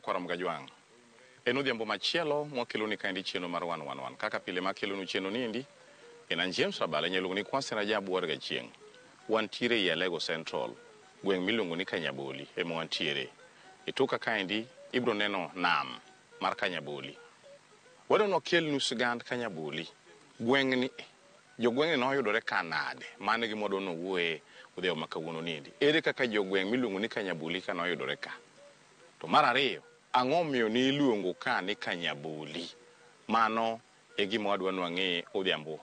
Nyakwara Mgajwang'. En odhiambo machielo mwakeloni kaendi chenro mar wan wan wan. Kaka pile makelonu chenro niendi, en an James Rabala, inyalo luongo ni Kwasi Rajabu Wuod Gachieng'. Wantiere ei Alego Central, gweng' miluongo ni Kanyaboli ema wantiere. E toka kaendi ibiro neno nam mar Kanyaboli. Wadwa ni wakelnu sigand Kanyaboli. Gweng'ni, jogweng'ni noyudore ka nade? Mano e gima wadwa ni wawuoye odhiambo ma kawuono niendi. Ere kaka jogweng' miluongo ni Kanyaboli ka noyudore ka? To mar ariyo, ang'o omiyo ne iluongo ka ni Kanyaboli? Mano e gima wadwa ni wang'e odhiambo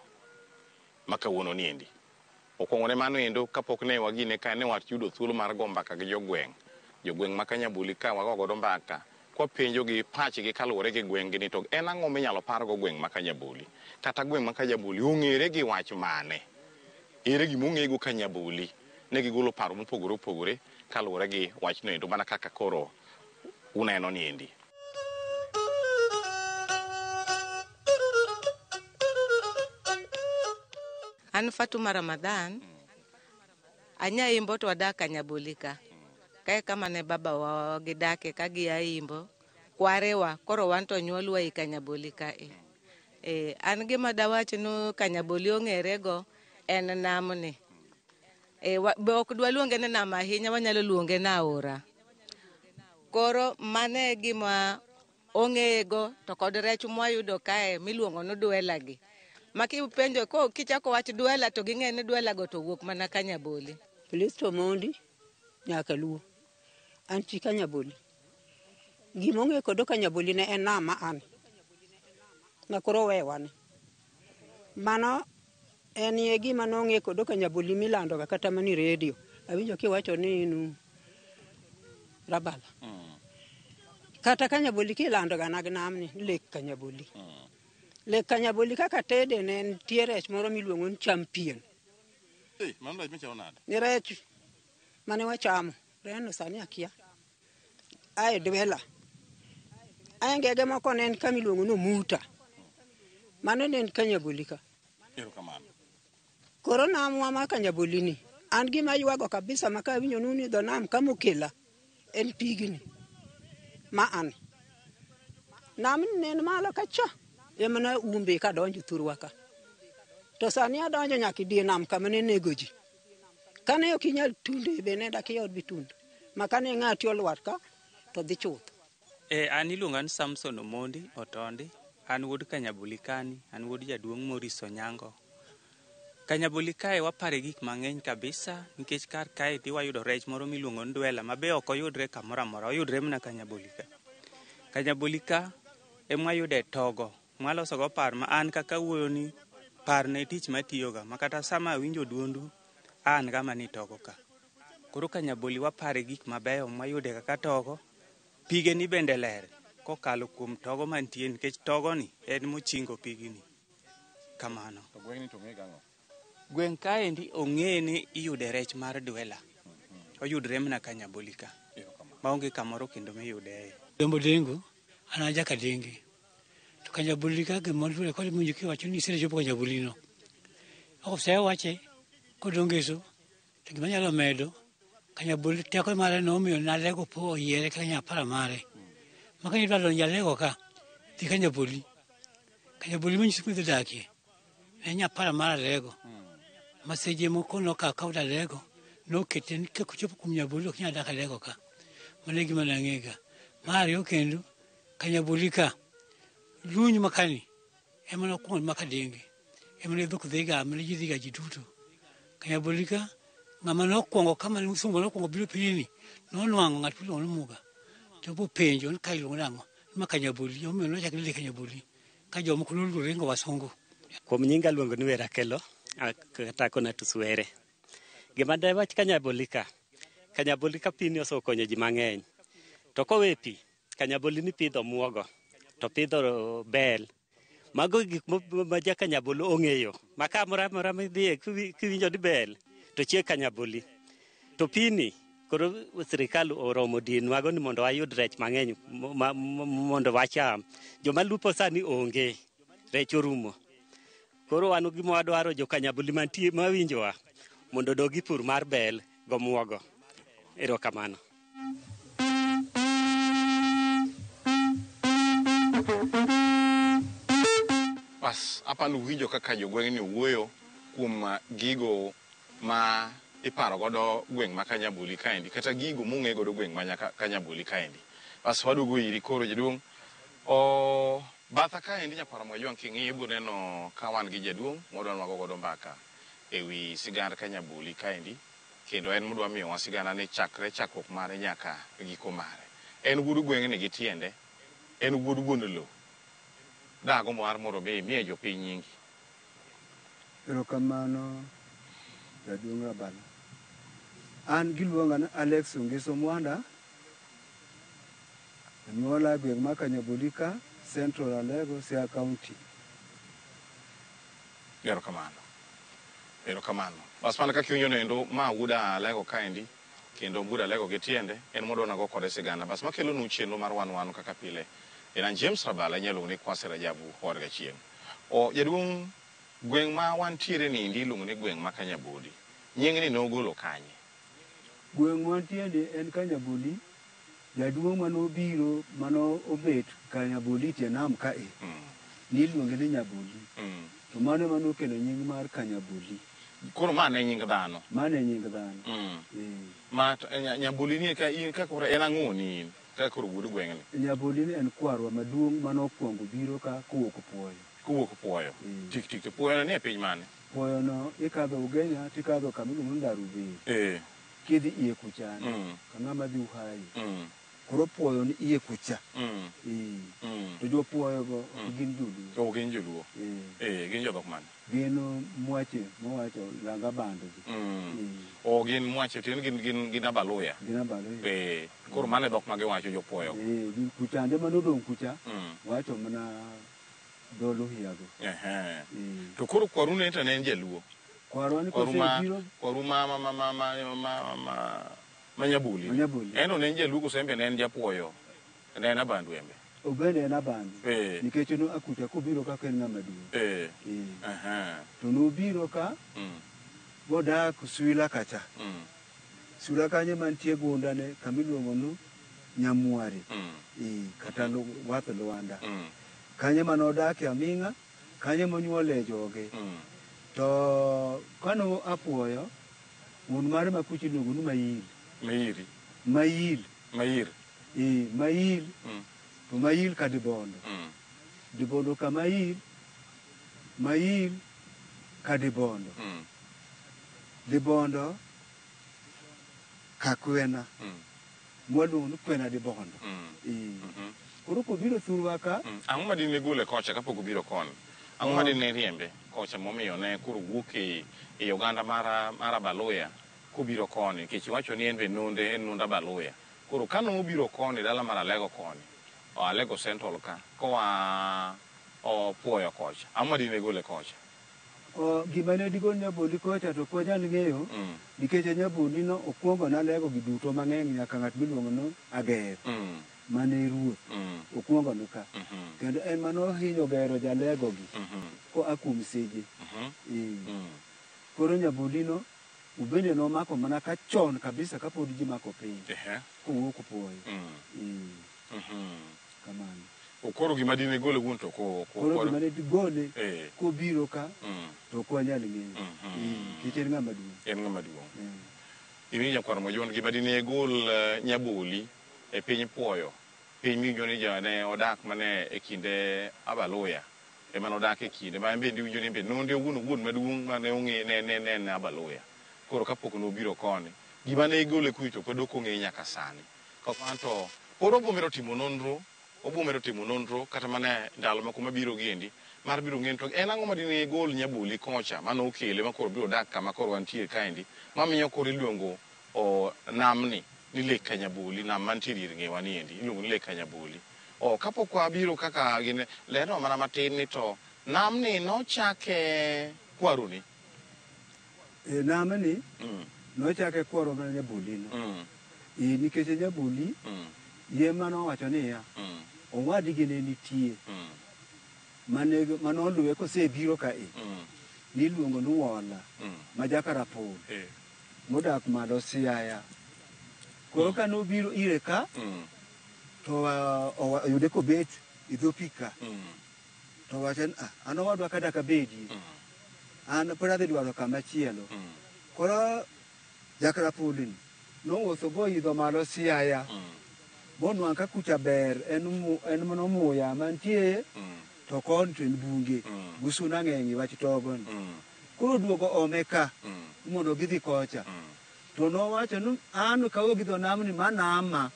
ma kawuono niendi. Okwongo ne mano endo, kapok ne wagine ka ne wayudo thuolo mar go mbaka gi jogweng'. Jogweng' ma Kanyaboli ka wago godo mbaka, kwapenjo gi pachgi kaluwore gi gweng' gi ni to en ang'o minyalo pargo gweng' ma Kanyaboli? Kata gweng' ma Kanyaboli ong'ere gi wach mane? Ere gima ong'ego Kanyaboli? Ne gigolo paro mopogore opogore kaluwore gi wachno endo mana kaka koro uneno niendi. An Fatuma Ramadhan, anya Imbo to wadak Kanyaboli ka. Kae kama ne baba wa gidake ka gia Imbo, kwarewa, koro wan to nyuolwa ei Kanyaboli ka e. An gima dawach ni Kanyaboli ong'ere go en namni. Be ok dwaluonge ni nam ahinya, wanyalo luonge ni aora. Koro mano e gima ong'eyego to kod rech mwayudo kae miluongo ni dwela gi. Ma kipenjo ko kichako wach dwela to ging'e ni dwela go to wuok mana Kanyaboli. Kristo mondi nyaka luo. An chi Kanyaboli. Gima ong'e kodo Kanyaboli ne en nam ma an. Ma koro wewa ni. Mano en e gima nong'e kodo Kanyaboli milandoga kata mana e redio. Awinjo kiwacho ni inu Rabala. Kata Kanyaboli kilandoga nag namni, lek Kanyaboli. Lek Kanyaboli kaka tede ne nitie rech moro miluongo ni champion. Mano rech machalo nade? Ni rech mane wachamo. Reno sani akia. Ae dwela. Ae ngege moko ne en kama iluongo ni Omuta. Mano ne en Kanyaboli ka. Erokamano. Koro namwa ma Kanyaboli ni. An gima ywago kabisa ma kawinjo ni dho nam kama okela en pigni. Ma an. Nam ni en malo kacha. Ema ne umbe kadonjo thurwa ka. To sani adonjo nyaka e die nam kama ne nego ji. Kane ok inyal tunde be ne dak iod bitund. Ma kane ng'ati olwar ka to dhi chuth. An iluonga ni Samson Omondi Otondi. An wuod Kanyaboli kani, an wuod jaduong' Maurice Onyango. Kanyaboli kae wapare gik mang'eny kabisa nikech kar kae ti wayudo rech moro miluongo ni dwela ma be ok oyudre kamoro amora, oyudre mana Kanyaboli ka. Kanyaboli ka ema wayude togo, mwalosogo par ma an kaka wuoyo ni par ne tich matiyoga ma kata sama awinjo duondu an gama ni togo ka. Koro Kanyaboli wapare gik mabeyo mwayude kaka togo, pige ni bende ler kokalo kuom togo mantie nikech togo ni en mochingo pigni. Kamano. To gweng'ni to ong'e gang'o? Gweng' kaendi ong'e ni iyude rech mar dwela. Oyudre mana Kanyaboli ka. Maonge kamoro kendo miyude. Dombo Dengo, an a Jakadenge. To Kanyaboli ka gima luwore kod winjo kiwacho ni isechopo Kanyaboli no. Osewache kodongeso to gima anyalo medo Kanyaboli teko mare nomiyo Nalego po oyiere kaka nyapara mare. Ma ka idwa donjo Alego ka, dhi Kanyaboli. Kanyaboli manyiso kuma idhi dakie. Ne nyapara mar Alego. Ma seche moko nokawo kaw Alego, nokete ni kochopo kuom Nyaboli ok nyal dak Alego ka. Mano e gima nang'ega. Mar ariyo kendo, Kanyaboli ka, luny makani ema nokwongo Makadenge. Ema ne dhok dhiga, mane ji dhiga ji duto. Kanyaboli ka, ng'ama nokwongo kama ne musungu nokwongo biro pinyni, nonwang'o ng'at miluongo ni Muga. To bopenjo ni ka iluongo nang'o? Ma Kanyaboli, omiyo nochak ni Kanyaboli. Ka jomoko noluoro ringo wasungu. Kuom nyinga luongo ni Wera Akelo, kata Konatus Were. Gima dawach Kanyaboli ka, Kanyaboli ka pi ni osekonyo ji mang'eny. To kowe pi, Kanyaboli ni pidho muogo, to pidho bel. Mago gik ma ja Kanyaboli ong'eyo. Ma kamoro amora midhiye kiwinjo ni bel, to chieg Kanyaboli. To pi ni, koro sirikal oromo dinwago ni mondo wayud rech mang'eny mondo wacham. Joma lupo sani onge, rech orumo. Koro wan gima wadwaro jo Kanyaboli mantie mawinjowa mondo odog e pur mar bel gomuogo. Erokamano. Bas, apani uwinjo kaka jogweng'ni owuoyo kuom gigo ma iparo godo gweng' ma Kanyabuli kaendi kata gigo mong'e godo gweng' ma Kanyabuli kaendi. Bas waduogo iri koro jaduong'. O batha kaendi nyakwar Mwajwang' king'iyo ibiro neno ka wan gi jaduong' mwadwa nwago godo mbaka ewi sigand Kanyabuli kaendi kendo en modwa miyowa sigana ni chakre chakruok mare nyaka giko mare. En wuod gweng'ni gi tiende, en wuod wuon lowo. Dago mar mondo mi imiye jopiny nyingi. Erokamano jaduong' Rabala. An giluonga ni Alex Ongeso Mwanda. Anyuola e gweng' ma Kanyabuli ka, Central Alego, Siaya County. Erokamano. Erokamano. Bas mana kaka iwinjo noendo, ma wuod Alego kaendi, kendo wuod Alego gi tiende, en modwa nago kode sigana. Bas makelonu chenro mar wan wan kaka pile. En an James Rabala, inyalo luongo ni Kwase Rajabu Hor Gachieng'. O jaduong' gweng' ma wantiere ni endi iluongo ni gweng' ma Kanyabuli. Nying ni nogolo kanye? Gweng' mantie ni en Kanyabuli. Jaduong' manobiro mano obet Kanyabuli tie nam kae. Niluonge ni Nyabuli. To mano ema nokelo nying mar Kanyabuli. Koro ma ne nying dhano. Mano e nying dhano. Ma to, Nyabuli ni ka in ka koro en ang'o ni in? Ka koro wuod gweng'ni. Nyabuli ni en kwarwa maduong' manokwongo biro ka kowuok Puoyo. Kowuok Puoyo. Tik tik to Puoyo ni e piny mane? Puoyo no ikadho Ugenya tikadho kama iluongo ni Ndaruber. Kidhi iye kucha ka ng'ama dhi Uhai. Koro Puoyo ni iye kucha. To jo Puoyo go ok gin joluo. Ok gin joluo. Gin jodhok mane? Gin mwache mowacho langa bando gi. O gin mwache tiende gin Abaluya. Gin Abaluya. Koro mano e dhok ma giwacho jo Puoyo. Gin kuchande manodong' kucha wacho mana dho Luhya go. To koro kwaru ne to ne en jaluo. Kwarwa ni kosebiro kwaru ma Nyabuli. En to ne en jaluo koso en be ne en japuoyo? Ne en Abandu en be. Obende en Abandu. Nikech no akucha kobiro kaka en ng'ama duong'. To nobiro ka bodak Swila kacha. Swila kanyo mantie gundane kama iluongo ni Nyamware. Kata Wath Lwanda. Kanyo manodake aming'a, kanyo monyuole joge. To kano apuoyo, wuon mare ma kucha iluongo ni Mayil. Mayiri. Mayil. Mayir. Mayil. To Mayil ka Dibondo. Dibondo ka Mayil. Mayil ka Dibondo. Dibondo ka Kwena. Mwaluongo ni Kwena Dibondo. Koro kobiro thurwa ka. Ang'o ma dine gole kocha kapok obiro koni? Ang'o ma dine riembe kocha momiyo ne koro wuok e oganda mar Abaluya kobiro koni? Nikech iwacho ni en be nonde en nond Abaluya. Koro kane obiro koni dala mar Alego koni, Alego Central ka, koa Puoyo kocha, ang'o ma dine gole kocha? Gima ne digol Nyabuli kocha to ok wanyal ng'eyo nikech Nyabuli no okwongo nalego gi duto mang'eny nyaka ng'at miluongo ni Ager mane ruoth okwongo no ka. Kendo en manohinyo gero jalego gi koa kuom seje. Koro Nyabuli no ubende nomako mana ka chon kabisa kapod ji mako piny kowuok Puoyo. Kamano. Koro gima dine gole wuon to koro gima ne digole kobiro ka to ok wanyal ng'eyo. Nikech en ng'ama duong'. En ng'ama duong'. Iwinjo nyakwar Mojon, gima dine gol Nyabuli e piny Puoyo, piny miwinjo ni ne odak mane e kinde Abaluya, ema nodak e kinde ma en bende iwinjo ni nonde owuon owuon maduong' mane ong'e ne en Abaluya. Koro kapok nobiro koni, gima ne igole kucho to pod ok ong'e nyaka sani. Kamano to pod obiro timo nonro, obiro timo nonro kata mana ndalo moko mabiro giendi mar biro ng'eyo to en ang'o ma dine gol Nyabuli kocha mane okele ma koro biro dak kama koro wantie kaendi mamiyo koro iluongo namni ni Lake Kanyabuli, nam mantie dier ng'ewa ni endi iluongo ni Lake Kanyabuli. Kapok wabiro kaka gine lernwa mana matin ni to namni nochake kwaruni. Namni nochake kwarwa mana Nyabuli no. Nikech Nyabuli yie manowacho niya owadgi ne nitie manoluwe kosebiro kae niluongo ni Wola ma Jakarapur modak malo Siaya. Koro kanobiro ire ka to oyude kobet I dho pi ka. To wacho ni ah, an owadwa ka dak abedie. An pod adhi dwaro kama chielo. Koro Jakrapoli ni nowuotho boidho malo Siaya. Bonwang' ka kucha ber en en mana muya mantie to koni to en bunge. Gi suna ng'eny e wach togo ni. Koro oduogo ome ka mondo gidhi kocha. To nowacho ni an kawuok gi dho namni ma nama.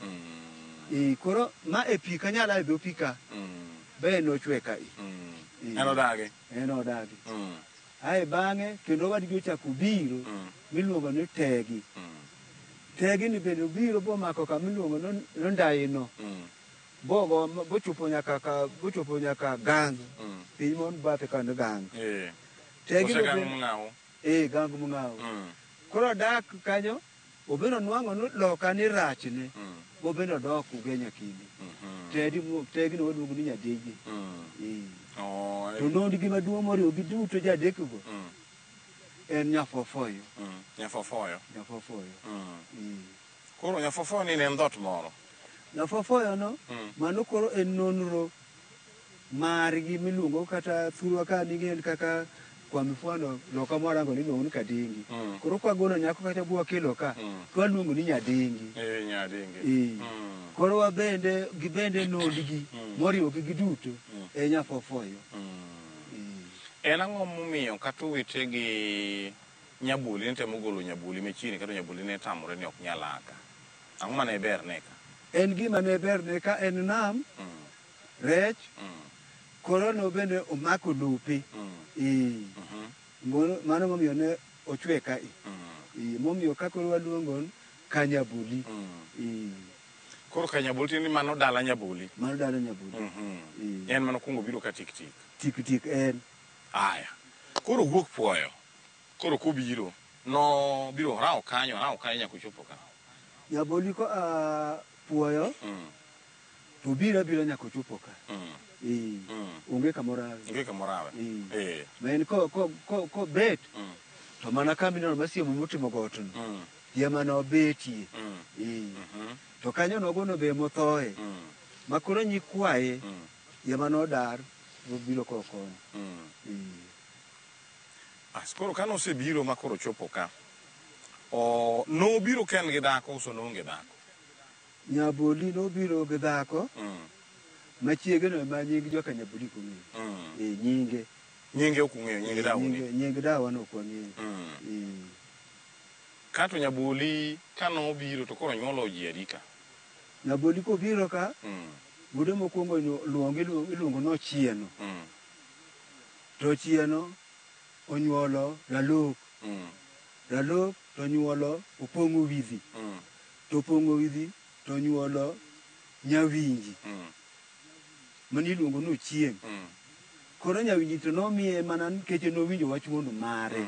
Koro ma e pi kanyala e dho pi ka. Be nochwe ka i. En odagi. En odagi. Ae bang'e kendo owadgi ochako obiro miluongo ni Tegi. Tegi ni bende obiro bomako kama iluongo ni Ndaino. Bogo bochopo nyaka ka bochopo nyaka Gang. Piny mon bathe ka ni Gang. Tegi no Gang Mung'awo. Gang Mung'awo. Koro dak kanyo obeno nwang'o ni loka ni rachne. Bobeno odok Ugenya kendo. Tegi no waluongo ni Nyadeje. To nondgi maduong' moriwo gi duto jadekgo en Nyafofoyo. Nyafofoyo. Nyafofoyo. Koro Nyafofoyo ni ne en dhoot moro. Nyafofoyo no, mano koro en nonro margi miluongo kata thurwa ka ning'en kaka kwa mfano loka mwarango ni iluongo ni Kadingi. Koro kwagolo nyako kata bwakelo ka, to waluongo ni Nyadingi. Nyadingi. Koro wabende gibende nondgi moriwo gi giduto e Nyafofoyo. En ang'o momiyo kata owete gi Nyabuli ne temo golo Nyabuli machiegni kata Nyabuli ne tamore ni ok nyal aa ka? Ang'o mane berne ka? En gima ne berne ka en nam, rech, koro no bende omako lope. Mano momiyo ne ochwe ka i. Momiyo ka koro waluongo Kanyabuli. Koro Kanyabuli tiende ni mano dala Nyabuli. Mano dala Nyabuli. En mano kuongo biro ka tik tik. Tik tik en. Aya. Koro wuok Puoyo. Koro kobiro no biro rawo kanyo nyaka ochopo ka. Nyabuli ko Puoyo to biro abira nyaka ochopo ka. Onge kamoro awe. Onge kamoro awe. Ma en ko bet to mana kama ineno masiemo motimo got no. Ema nobetie. To kanyo nogono be mothoe. Ma koro nyikwaye ema nodar mobiro koa koni. As koro kane osebiro ma koro ochopo ka, nobiro ka en gi dhako koso noonge dhako? Nyaboli nobiro gi dhako ma chiege no ema nying joka Nyaboli ok ong'eyo. Nyinge. Nyinge ok ung'eyo, nying dawani. Nying dawa no ok wang'eyo. Kato Nyaboli kanobiro to koro onyuolo ji adi ka? Nyaboli kobiro ka, wuode mokwongo iluongo ni Ochieno. To Ochieno onyuolo Ralok. Ralok to onyuolo Opong'o Widhi. To Opong'o Widhi to onyuolo Nyawinji. Mano iluongo ni Ochieng'. Koro Nyawinji to nomiye mana nikech nowinjo wach wuon mare.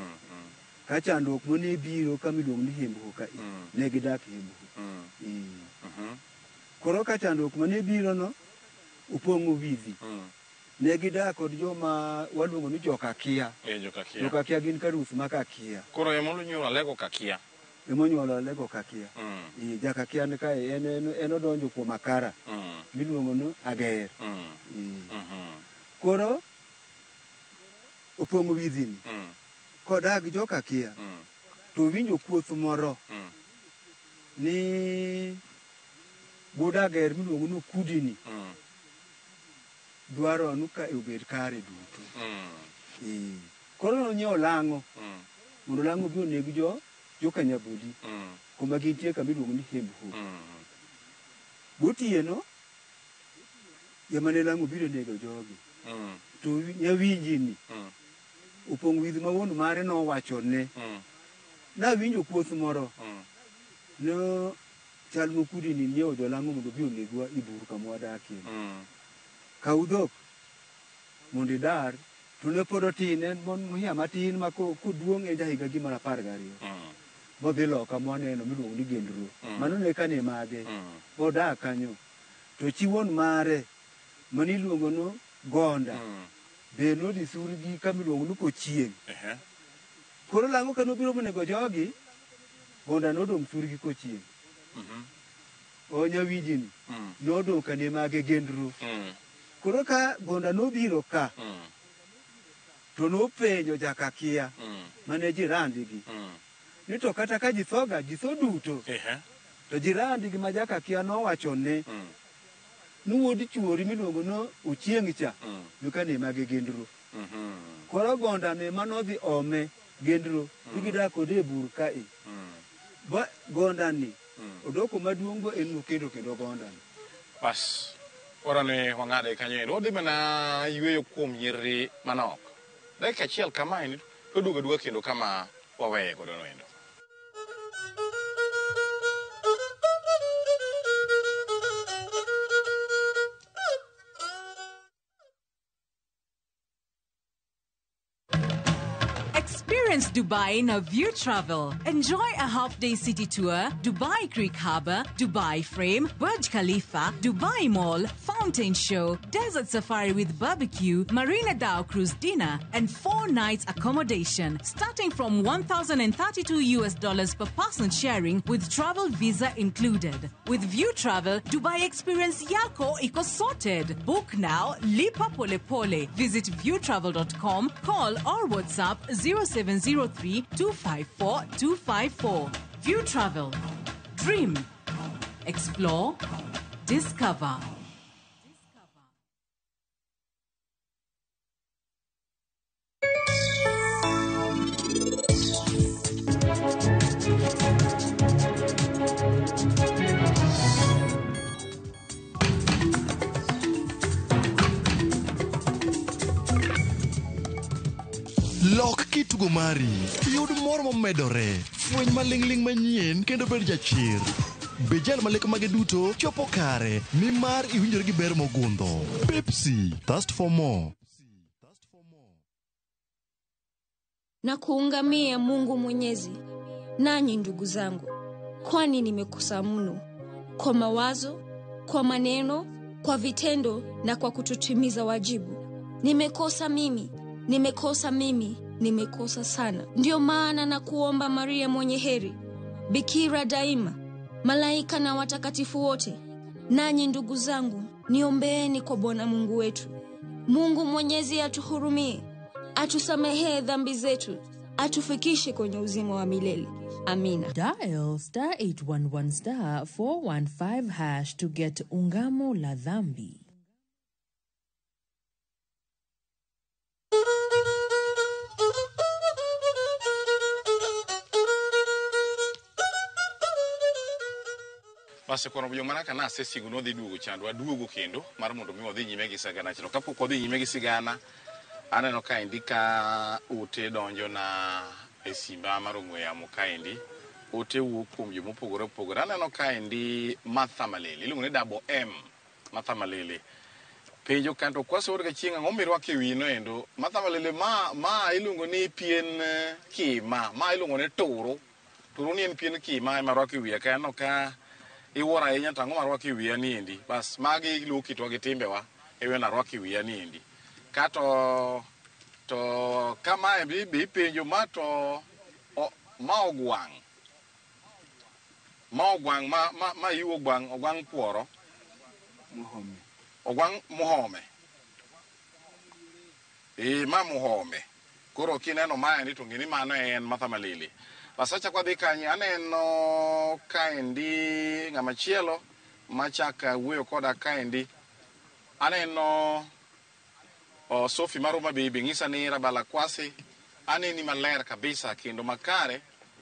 Ka chandruok mane biro kama iluongo ni Hembo ka ne gidak Hembo. Koro ka chandruok mane biro no Opong'o Widhi. Ne gidak kod joma waluongo ni Jokakia. Jokakia. Jokakia gin ka ruoth ma Kakia. Koro ema onyuolo Alego Kakia. Ema onyuolo Alego Kakia. Jakakia ni kae en odonjo kuom Akara. Miluongo ni Ager. Koro Opong'o Widhi ni kodak gi Jokakia to owinjo kuoth moro ni wuod Ager miluongo ni Okudini dwaro ni ka obed kare duto. Koro nonyiewo lang'o mondo lang'o obi oneg joka Nyaboli kuma gintie kama iluongo ni Hembo. Gotieno ema ne lang'o biro nego jogi. To Nyawinji ni Opong'o Widhi ma wuon mare nowachone. Nawinjo kuoth moro no chal mokudini nyiewo jolang'o mondo obi onegwa e bur kama wadakie. Kaw dhok mondo idar to ne pod otin en muya matin ma koduong' en jahiga gimoro 12. Modhi loka mwaneno miluongo ni Gendro. Mano ne kane mage. Odak kanyo. To chi wuon mare maniluongo ni Gonda be nodhi thurgi kama iluongo ni Kochieng'. Koro lang'o ka nobiro monego jogi, Gonda nodong' thurgi Kochieng'. O Nyawinji ni nodong' kane mage Gendro. Koro ka Gonda nobiro ka, to nopenjo jakakia mane jirandi gi. Ni to kata ka ji thoga, ji tho duto. To jirandi gi ma jakakia nowacho ne, ni wuod chuori miluongo no Ochieng' cha, nyaka mage gendro. Koro Gonda ne manodhi ome gendro, gidak kode e bur kae. Ba Gonda ni, odoko maduong' bo en nokendo kendo Gonda ni. Bas, ora ni wang'ade kanyo endo. Wadhi mana yueyo kuom nyiri manok. Dakika achiel kamae to duogo aduoga kendo kama waweye godo no endo. Experience Dubai in a View Travel. Enjoy a half-day city tour, Dubai Creek Harbour, Dubai Frame, Burj Khalifa, Dubai Mall, Fountain Show, Desert Safari with barbecue, Marina Dhow Cruise dinner, and 4 nights accommodation, starting from $1,032 per person sharing with travel visa included. With View Travel, Dubai experience yako iko sorted. Book now, lipa pole pole. Visit viewtravel.com, call or WhatsApp 0703 254 254. View Travel. Dream. Explore. Discover. Lok kitugo mari, yud mor momedore, fweny maling'ling' manyien kendo bed jachir. Bed jal ma lek mage duto chopo kare, nimar iwinjori gi ber mogundho. Pepsi, thirst for more. Na kuungamia Mungu Mwenyezi, nanyi ndugu zangu, kwani nimekosa mno, kwa mawazo, kwa maneno, kwa vitendo na kwa kutotimiza wajibu. Nimekosa mimi, nimekosa mimi, nimekosa sana. Ndio maana na kuomba Maria mwenye heri, Bikira daima, malaika na watakatifu wote, nanyi ndugu zangu, niombeeni kwa Bwana Mungu wetu. Mungu Mwenyezi atuhurumie, atusamehee dhambi zetu, atufikishe kwenye uzima wa milele. Amina. Dial star 811 star 415 hash to get Ungamo la Dhambi. Bas kono bujo mana kana asesigo nodhi duogo chando aduogo kendo mar mondo mi wadhi nyime gi sigana chino. Kapok wadhi nyime gi sigana, aneno kaendi ka ote donjo na e simba mar ong'we yamo kaendi. Ote wuok kuom jomopogore opogore. Aneno kaendi Martha Malele, iluongo ni Double M. Martha Malele penjo kanto kwase wuod Gachieng' ang'o mirwako e wiyi no endo. Martha Malele, ma iluongo ni pien kima, ma iluongo ni turu. Turu ni en pien kima ema arwako e wiya ka. Aneno ka iwuoro ahinya to ang'o marwako e wiya ni endi. Bas magi luwo kitwa gi timbewa e narwako e wiya ni endi. Kato to kamae be ipenjo ma to ma ogwang'. Ma ogwang' ma iwo ogwang', ogwang' puoro. Muhome. Ogwang' muhome. Ma muhome. Koro kineno maendi to ng'e ni mano en Martha Malele. Bas achako adhi kanye, aneno kaendi ng'ama chielo machaka wuoyo koda kaendi. Aneno Sophie Maruma Baby ng'isa ni Rabala Kwasi, aneni maler kabisa kendo makare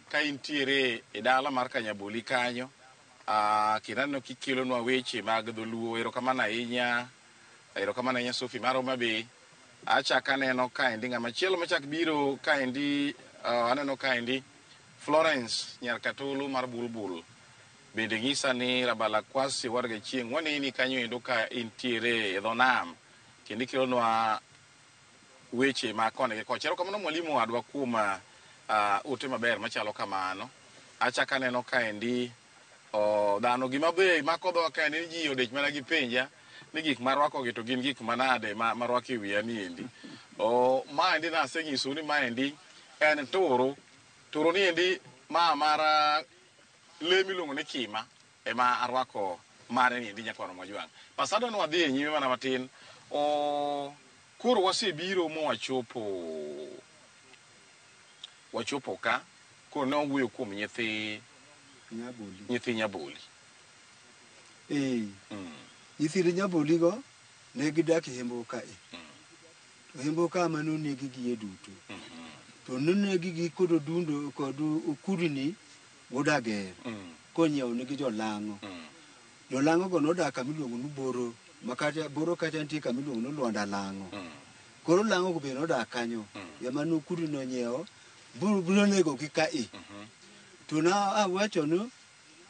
ka intiere e dala mar Kanyaboli kanyo. Kendo aneno kikelonwa weche mag dholuo. Erokamano ahinya, erokamano ahinya Sophie Maruma Bay. Achako aneno kaendi ng'ama chielo machak biro kaendi, aneno kaendi Florence Nyar Katolo mar Bulbul bende ng'isa ni Rabala Kwasi war Gachieng' waneni kanyo endo ka intiere e dho nam kendo ikelonwa weche ma koni gi kocha. Erokamano mwalimu wadwa kuom ote maber machalo kamano. Achako aneno kaendi dhano gima be mako dhoga kaendi ni ji odich mana gi penja ni gik marwakogi to gin gik manade marwako e wiya ni endi. Maendi naseng'isou ni maendi en turu. Turu ni endi ma mar le miluongo ni kima ema arwako mare ni endi nyakwaro Mojwang'. Pasado ne wadhi e nyime mana matin O koro wasebiro ma wachopo wachopo ka koro ne wawuoyo kuom nyithi Nyaboli. Nyithi Nyaboli. Ee. Nyithind Nyaboli go ne gidak e Hembo kae. To Hembo ka ma nonegi gi e duto. To nonegi gi kod odundo kod okudni godager. Konyiewo negi jolang'o. Jolang'o go nodak kama iluongo ni Boro. Ma kacha Boro kacha nitie kama iluongo ni Lwanda Lang'o. Koro lang'o go be nodak kanyo. Ema nokudni nonyiewo. Biro nego gi kae. To na awacho ni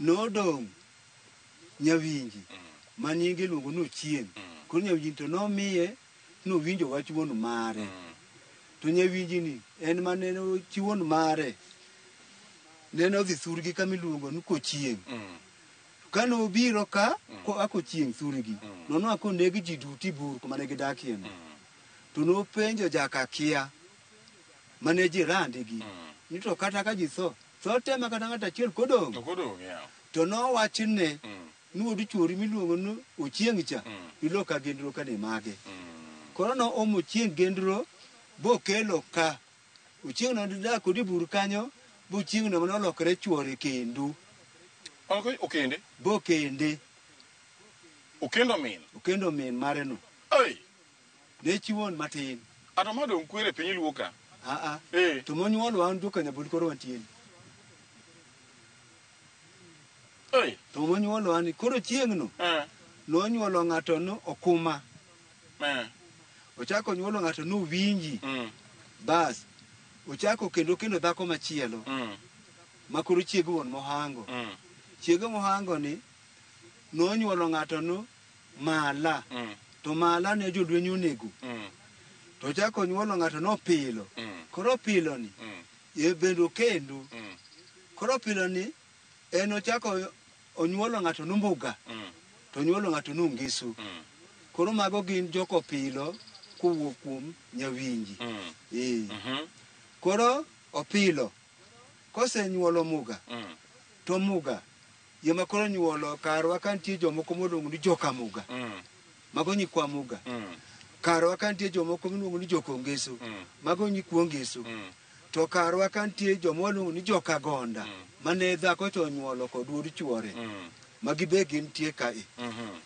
nodong' Nyawinji ma nyinge iluongo ni Ochieng'. Koro Nyawinji to nomiye nowinjo wach wuon mare. To Nyawinji ni en mane chi wuon mare nene odhi thurgi kama iluongo ni Kochieng'. Kane obiro ka koa Kochieng' thurgi, nonwang'o koneg ji duto e bur kuma ne gidakie no. To nopenjo jakakia mane jirandigi ni to kata ka ji tho, tho te ma kata ng'ato achiel kodong'. To kodong' yawa. To nowachne ni wuod chuori miluongo ni Ochieng' cha, ilok ka gendro ka ne mage. Koro noomo Ochieng' gendro bokelo ka. Ochieng' nodak kode e bur kanyo, bochieng' no nolokore chuore kendo. Okende? Bokende. Okendo min? Okendo min mare no. Ei! Ne chi wuon matin. Ato ma dong' kwere piny luo ka? Aa. To monyuolo wan joka Nyaboli koro wantie ni. Ei! To monyuolo wan koro chieng' no. Nonyuolo ng'ato no Okuma. Ochako onyuolo ng'ato no Winji. Bas. Ochako kendo kendo dhako machielo. Ma koro chieg wuon Mohango. Chiege Mohango ni nonyuolo ng'ato no Mala. To Mala ne jolweny onego. To ochako onyuolo ng'ato no Opilo. Koro Opilo ni e bende okendo. Koro Opilo ni en ochako onyuolo ng'ato no Mbuga. To onyuolo ng'ato no Ngeso. Koro mago gin jok Opilo kowuok kuom Nyawinji. Ee. Koro Opilo kosenyuolo Muga, to Muga ema koro nyuolo karwa ka nitie jomoko moluongo ni joka Muga. Mago nyikwa Muga. Karwa ka nitie jomoko miluongo ni joka Ongeso. Mago nyikwa Ongeso. To karwa ka nitie joma waluongo ni joka Gonda, mane dhako to onyuolo kod wuod chuore. Magi be gintie kae.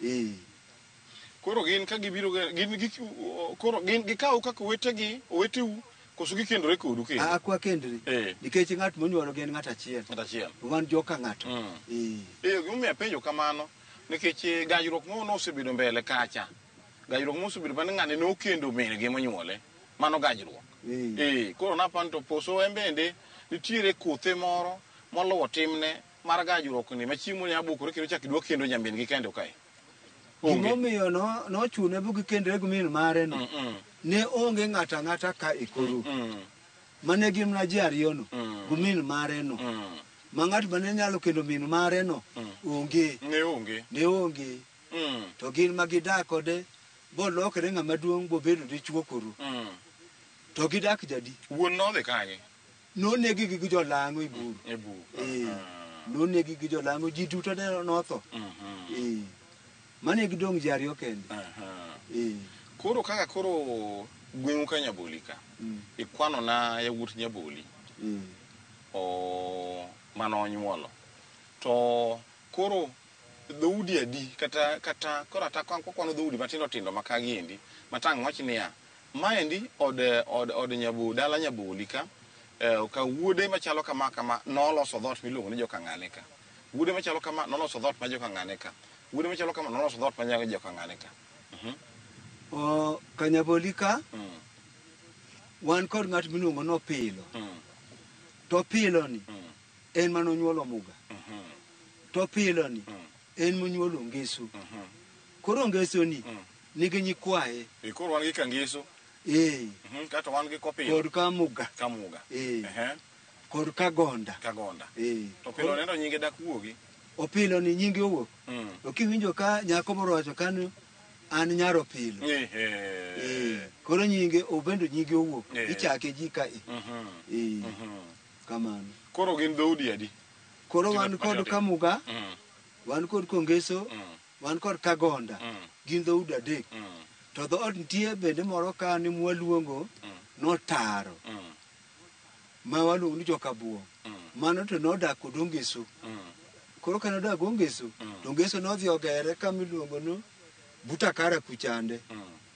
Ee. Koro gin ka gibiro gin koro gin gikaw kaka owetegi, oweteu koso gikendore kodu kendo? Aa, kwa kendre. Nikech ng'at monyuolo gi en ng'at achiel. Ng'at achiel. Wan joka ng'ato. Ee. Ee, gimomiyo apenjo kamano nikech gajruok moro nosebedo mbele kacha. Gajruok mosebedo mane ng'ane nokendo min gi monyuole. Mano gajruok. Ee, koro napani to poso en bende nitiere kothe moro moluwo timne mar gajruok ni ma chieng' moro nyalo bukore kendo chak idwa kendo nyamin gi kendo kae. Gimomiyo nochune bu gikendre gi min mare no, ne onge ng'ato ang'ata ka e koro. Mane gin mana ji ariyo no, gi min mare no. Ma ng'at mane nyalo kendo min mare no, onge. Ne onge. Ne onge. To gin ma gidak kode, bolokre ng'ama duong' bobedo dichuo koro. To gidak jadi. Wuon nodhi kanye? Nonegi gi jolang'o e bur. E bur. Ee. Nonegi gi jolang'o, ji duto ne notho. Ee. Mane gidong' ji ariyo kende. Ee. Koro kaka koro gweng'u ka Nyaboli ka, ikwano na yawuot Nyaboli. O mane onyuolo. To koro dhoudi adi kata kata koro ata kwano dhoudi matindo tindo ma kagi endi matang' wach niya maendi od od od Nyaboli dala Nyaboli ka ka wuode machalo kama kama noloso dhoot miluongo ni joka ng'ane ka. Wuode machalo kama noloso dhoot ma joka ng'ane ka. Wuode machalo kama noloso dhoot ma joka ng'ane ka. O Kanyaboli ka wan kod ng'at miluongo ni Opilo. To Opilo ni en mane onyuolo Muga. To Opilo ni en monyuolo Ongeso. Koro Ongeso ni nigi nyikwaye. E koro wan gi Kangeso. Ee. Kato wan gi Kopilo. Kod Kamuga. Kamuga. Ee. Kod Kagonda. Kagonda. Ee. To Opilo nendo nyinge dak wuogi. Opilo ni nyinge owuok. To kiwinjo ka nyako moro wacho ka ni an nyar Opilo. Ee. Koro nyinge obendo nyinge owuok. Ichake ji kae. Ee. Kamano. Koro gin dhoudi adi? Koro wan kod Kamuga, wan kod Kongeso, wan kod Kagonda. Gin dhoudi adek. To dhoot nitie bende moro ka ni mwaluongo notaro. Ma waluongo ni Jokabuo. Mano to nodak kod Ongeso. Koro ka nodak Ongeso, to Ongeso nodhi ogere kama iluongo ni Butakara kuchande.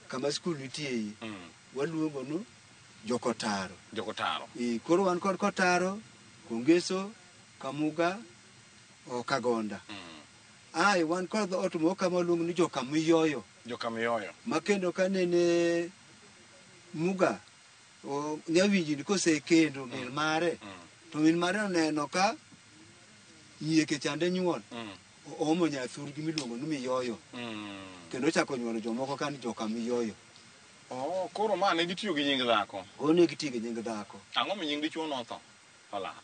Kama skul nitie. Waluongo ni Jokotaro. Jokotaro. Koro wan kod Kotaro, Kongeso, Kamuga, Kagonda. Ai wan kod dhoot moro kama waluongo ni Jokamiyoyo. Jokamiyoyo. Ma kendo ka nene Muga nyawinji ni kosekendo min mare, to min mare oneno ka nyieke chande nyuol, oomo nyathurgi miluongo ni Miyoyo. Kendo ochako nyuolo jomoko ka ni Jokamiyoyo. Oh, koro ma ne gitiyo gi nying dhako. Koro ne gitiyo gi nying dhako. Ang'o mi nying dichuo notho? Ola.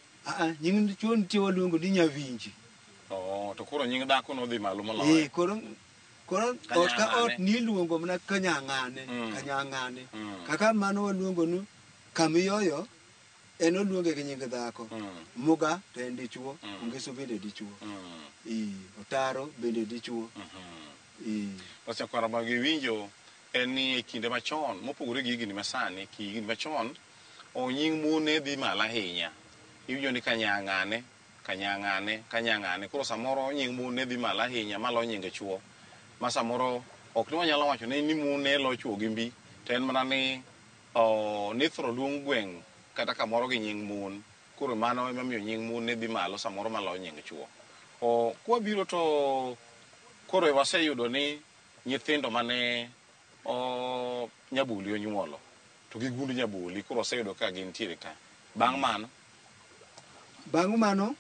Nying dichuo nitie waluongo ni Nyawinji. Oh, to koro nying dhako nodhi malo moloyo. Koro ot ka ot niluongo mana Kanyang'ane, Kanyang'ane. Kaka mano waluongo ni Kamiyoyo, en oluonge gi nying dhako. Muga to en dichuo, Ongeso bende dichuo. Otaro bende dichuo. Osekwara ma giwinjo en ni e kinde machon, mopogore gi higni masani, higni machon, nying mon ne dhi malo ahinya. Iwinjo ni Kanyang'ane, Kanyang'ane, Kanyang'ane. Koro samoro nying mon ne dhi malo ahinya malo nying chuo. Ma samoro ok ni wanyalo wacho ni mon ne lo chuo gi mbi, to en mana ni nithoro luong gweng' kata kamoro gi nying mon. Koro mano ema miyo nying mon ne dhi malo samoro malo nying chuo. Kwabiro to koro waseyudo ni nyithindo mane Nyabuli onyuolo to gi gund Nyabuli koro waseyudo ka gintiere ka. Bang' mano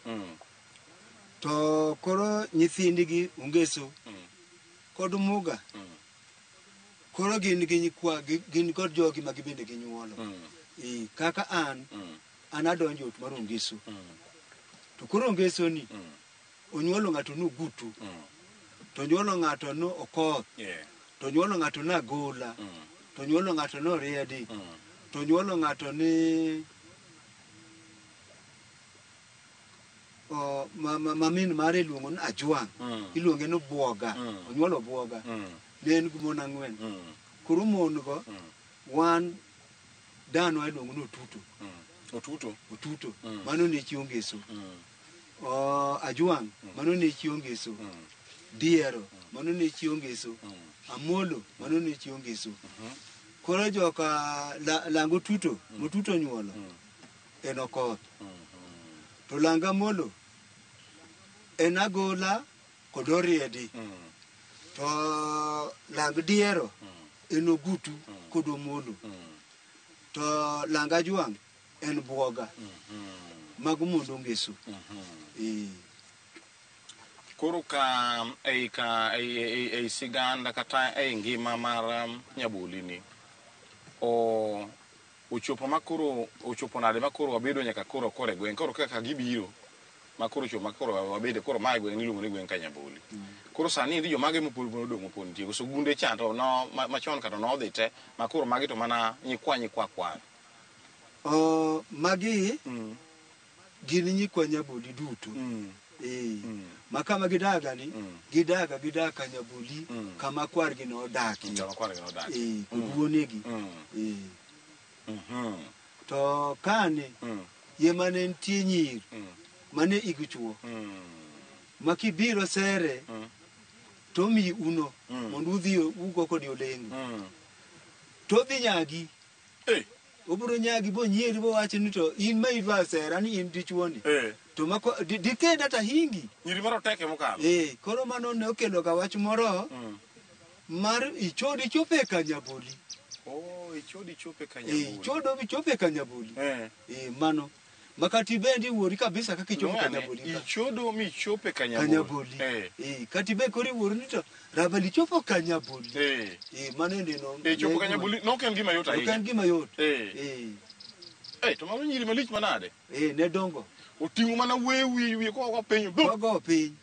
to koro nyithindgi Ongeso kod Muga koro gin gi nyikwa, gin kod jogi ma gibende ginyuolo. Kaka an adonjo ot mar Ongeso. To koro Ongeso ni onyuolo ng'ato ni Ogutu, to onyuolo ng'ato ni Okoth, to onyuolo ng'ato ni Agola, to onyuolo ng'ato ni Oriedi, to onyuolo ng'ato ni ma min mare iluongo ni Ajwang', iluonge ni Bwoga, onyuolo Bwoga. Ne en gi mon ang'wen. Koro mon go wan danwa iluongo ni Otuto. Otuto. Otuto. Mano ne chi Ongeso. Ajwang', mano ne chi Ongeso. Diero, mano ne chi Ongeso. Amolo, mano ne chi Ongeso. Koro joka lango Otuto, Motuto onyuolo, en Okoth. To lang Amolo en Agola kod Oriedi. To lang Diero en Ogutu kod Omolo. To lang Ajwang' en Bwoga. Mago mond Ongeso. Koro ka ei siganda kata ei ngima mar Nyabuli ni, ochopo makoro ochopo nade makoro wabedo nyaka koro kore gweng' koro kaka gibiro makoro ochopo makoro wabedo koro mae gweng' iluongo ni gweng' Kanyabuli. Koro sani ndi jomage mopod odong' mopod nitie koso gunde cha to no machon kata nodhi te makoro magi to mana nyikwa kwar. Magi gin nyikwa Nyabuli duto. Ma kama gidaga ni, gidaga Kanyabuli, kama kwargi nodaki. Kama kwargi nodaki. Kod wuonegi. To kane, ye mane nitie nyiri, mane igi chuo. Ma kibiro sere, to miyi uno, mondo udhi ugo kod olengo. To dhi nyagi. Obiro nyagi bo nyieri bo wacho ni to in ma idwa sera ni in dichuo ni. To mako dikenda ta hingi. Nyiri moro teke mokalo. Koro mano ne okelo ga wach moro mar ichodi chope Kanyabuli. Oh, ichodi chope Kanyabuli. Ichodo chope Kanyabuli. Mano. Makati bendi wuori kabisa kaka ichopo Kanyabuli. Ichodo mi chope Kanyabuli. Kati be kori wuori ni to rabali chopo Kanyabuli. Mano neno. Chopo Kanyabuli no en gima yot ahinya. Ok en gima yot. To mano nyiri malich manade? Ne dongo. Oting'o mana wiye kogo piny. Kogo piny.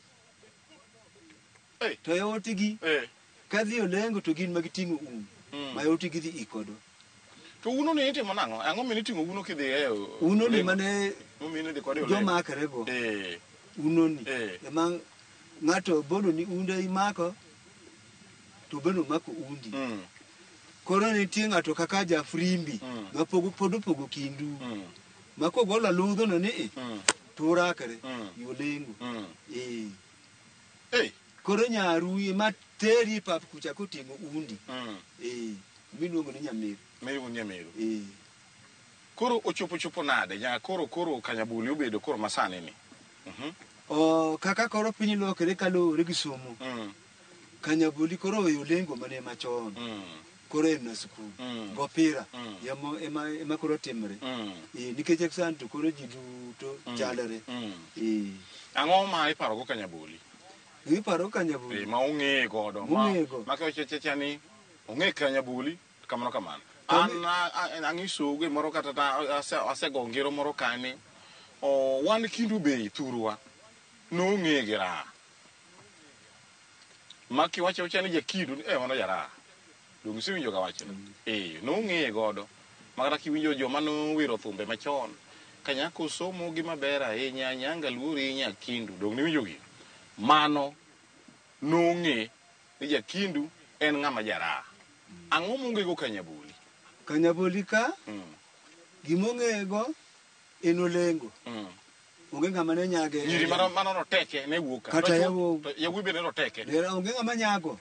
To yotigi. Kadhi olengo to gin magiting'o um. Ma yotigi dhi ikodo. To uno ni itimo nang'o? Ang'o miniting'o uno kidhi e uno ni mane jomakre go. Uno ni. Ema ng'ato bodo ni unde imako to bende omako undi. Koro nitie ng'ato kaka jafrimbi ma pod opogo kindu. Ma kogolo aludho no ni to urakre yolengo. Koro nyaru ema teri e pap kucha koting'o undi. Miluongo ni Nyamero. Miluongo ni Nyamero. Koro ochopo nade nyaka koro Kanyabuli obedo koro masani ni? Kaka koro piny lokre kaluwore gi somo. Kanyabuli koro oweyo lengo mane machon. Koro en na skul. Go pira. Ema koro timre. Nikech sani to koro ji duto chalre. Ang'o ma iparogo Kanyabuli? Iparo Kanyabuli. Ma ong'eye godo. Ma kiwacho ni ong'e Kanyabuli kamano kamano. An ang'isou gimoro kata asego ngero moro kani. Wan Kindu Bay thurwa nong'e gi raha. Ma kiwacho ni jakindu mano jaraha. Donge isewinjo ga wachno? Nong'eye godo. Ma kata kiwinjo joma nowero thumbe machon. Kanyako somo gi maber ahinya, nyanga luori nyakindu. Donge niwinjo gi? Mano nong'e ni jakindu en ng'ama jaraha. Ang'o mong'ego Kanyabuli? Kanyabuli ka gimong'ego en olengo. Onge ng'ama ne nyage. Nyiri mano roteke ne wuok ka. Kata yawuoyi bende roteke. Onge ng'ama nyago.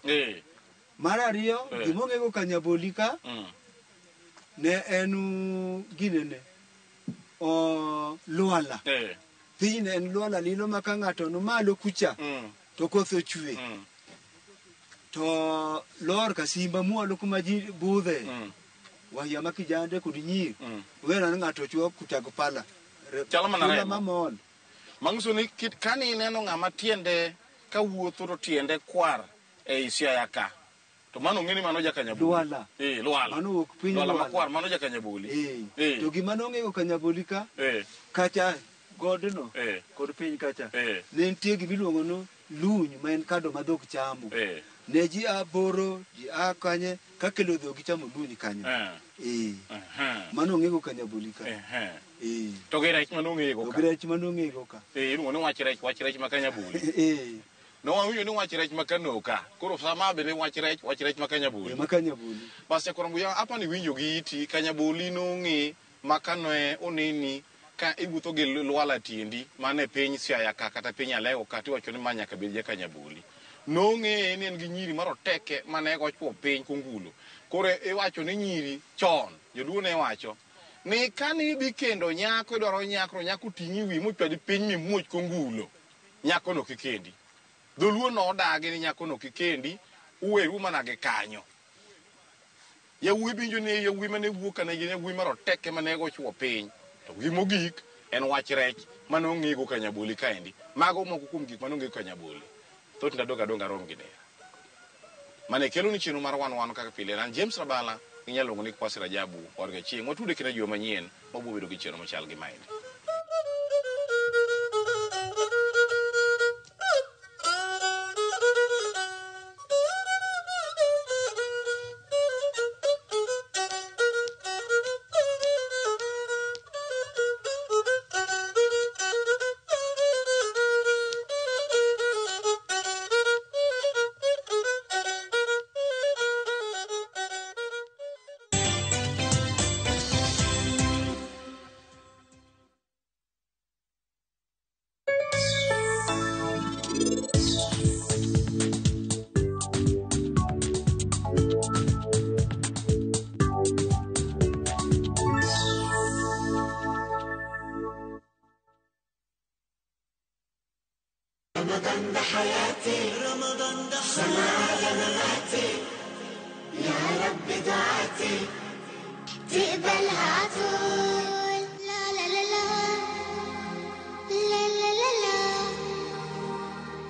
Mar ariyo, gimong'ego Kanyaboli ka ne en ginene lwala. Piny ne en lwala lilo ma ka ng'ato nomalo kucha to koth ochwe. To lor ka simba mwalo kuma ji budhe. Wahia ma kijande kod nyiri. Wera ni ng'ato chwo kucha go pala. Chalo mana remo. Mamol. Manyiso ni kani ineno ng'ama tiende kawuotho to tiende kwar ei Siaya ka. To mano ng'eni mano ja Kanyabuli. Lwala. Lwala. Mano wuok piny lwala makwar mano ja Kanyabuli. To gima nong'ego Kanyabuli ka kacha godno kod piny kacha ne nitie gimiluongo ni luny ma en kado ma dhok chamo. Ne ji a boro, ji a kanye kakelo dhok gichamo luny kanyo. Mano ong'ego Kanyabuli ka. To gi rech manong'ego To ka. gi rech manong'ego ka. Iluongo ni wach rech ma Kanyabuli. Nowawinjo ni wach rech ma Kanoka. Koro sama bende wach rech ma Kanyabuli. Ma Kanyabuli. Bas jakoro mbuya apa ni winjo gi iti Kanyabuli nong'e ma kane oneni ka iwuotho gi lwala tiendi mane piny Siaya ka kata piny Alego ka tiwacho ni ma nyaka bed ja Kanyabuli. Nong'eye ni en gi nyiri maroteke mane go chwo piny kongulo. Koro iwacho ni nyiri chon, joluo ne wacho ni kane idhi kendo nyako idwaro nyako nyako ting'i wi mochwadi piny mimuoch kongulo. Nyako no kikendi. Dholuo nodagi ni nyako no kikendi, uweru mana gi kanyo. Yawuoyi winjo ni yawuoyi mane wuok ka ne gin yawuoyi maroteke mane go chwo piny. To gimogik en wach rech mane ong'ego Kanyabuli kaendi. Mago moko kuom gik mane ong'ego Kanyabuli. Thoth ndadonga donga rom gi dera. Mane kelo ni chenro mar wan kaka pile an James Rabala inyalo luongo ni Kwasi Rajabu orga chieng' watude kendo juma manyien mabiro bedo gi chenro machal gi maendi. رمضان ده حياتي، رمضان ده سنة على مماتي، يا رب دعاتي تقبلها عطول. لا لا لا لا لا لا لا لا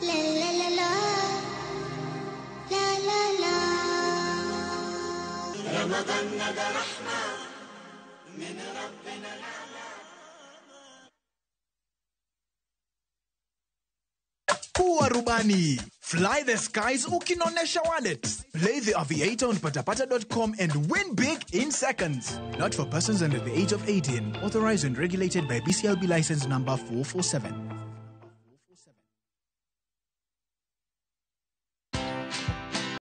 لا لا لا لا لا لا. رمضان ده رحمة من ربنا الأعلى. Kuwa rubani. Fly the skies ukinonesha wallet. Play the Aviator on patapata.com and win big in seconds. Not for persons under the age of 18. Authorized and regulated by BCLB license number 447.